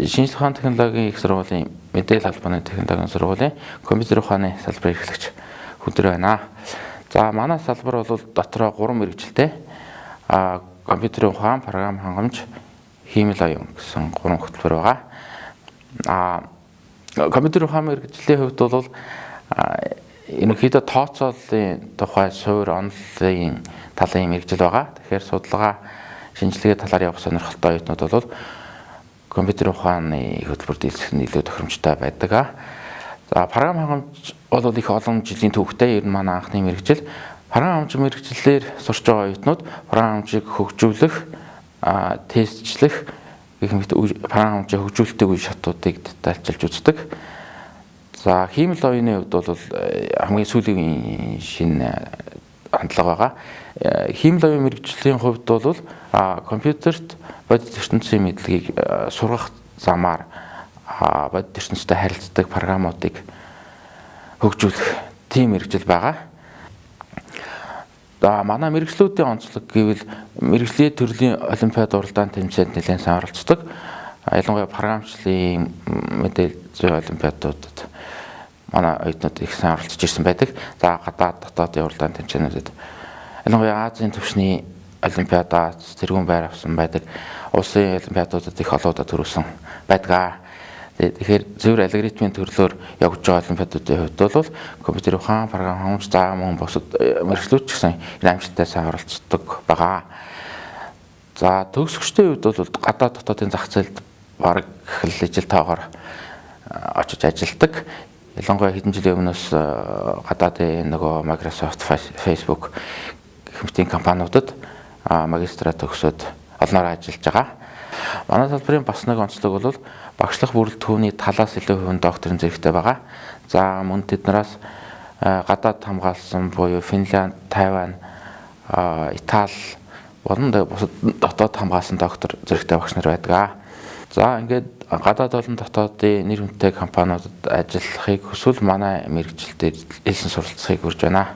Шинжлэх ухааны технологийн их сургуулийн мэдээлэл холбооны технологийн сургуулийн компьютер ухааны салбарын эрхлэгч Хүнтэр байна. За, манай салбар бол дотроо 3 мэргэжилтэй. Компьютерийн ухаан, програм хангамж, хиймэл оюун гэсэн 3 хөтөлбөр байгаа. Компьютер ухаан мэргэжлийн хувьд бол ерөнхийдөө тооцооллын тухай суур онолын талын мэргэжил байгаа. Тэгэхээр судалгаа, шинжилгээ талаар явах сонирхолтой оюутнууд бол компьютер ухааны хөтөлбөрт дийлэх нь илүү тохиромжтой байдаг. За, програм хангамж бол их олон жилийн түүхтэй. Ер нь манай анхны мэргэжил. Програм хангамж мэргэжлээр сурч байгаа оюутнууд програм хангамжийг хөгжүүлэх, тестчлэх гэх мэт програм хангамжийн хөгжүүлэлтийн үе шатуудыг детальчилж үздэг. За, хиймэл оюуны хувьд бол хамгийн сүүлийн шинэ хандлага байгаа. Хиймэл оюун мэргэжлийн хувьд бол компьютерт бодит ертөнцийн мэдлэгийг сургах замаар бодит ертөнцтэй харилцдаг програмуудыг хөгжүүлэх тийм мэргэжил байгаа. За, манай мэргэжлүүдийн онцлог гэвэл мэргэжлийн төрлийн олимпиад уралдаан тэмцээнд нэлээд сайн оролцдог. Ялангуяа програмчлалын мэдээлэл зүйн олимпиадуудад манай оюутнууд их сайн оролцож ирсэн байдаг. За, гадаад дотоодын уралдаан тэмцээнүүдэд, ялангуяа Азийн түвшний олимпиадаас тэргүүн байр авсан байдаг. Улсын олимпиадуудад их олоодаа төрүүлсэн байдаг. Тэгэхээр цэвэр алгоритмын төрлөөр явж байгаа олимпиадуудын хувьд бол компьютер ухаан, програм хангамж, за мөн бусад мэргэжлүүд ч гэсэн энэ амжилттай сайн оролцдог байгаа. За, төгсөгчдийн хувьд бол гадаад дотоодын зах зээлд бараг л ижил тоогоор очиж ажилладаг. Ялангуяа хэдэн жилийн өмнөөс гадаадын нөгөө Microsoft, Facebook гэх мэтийн компаниудад магистраа төгсөөд олноороо ажиллаж байгаа. Манай салбарын бас нэг онцлог бол багшлах бүрэлдэхүүний талаас илүү хувийн докторийн зэрэгтэй байгаа. За, мөн тэднээс гадаад хамгаалсан буюу Финлянд, Тайван, Итали болон бусад дотоод хамгаалсан доктор зэрэгтэй багш нар байдаг. За, ингээд гадаад болон дотоодын нэр хүндтэй компаниудад ажиллахыг хүсвэл манай мэргэжилдээ элсэн суралцахыг урьж байна.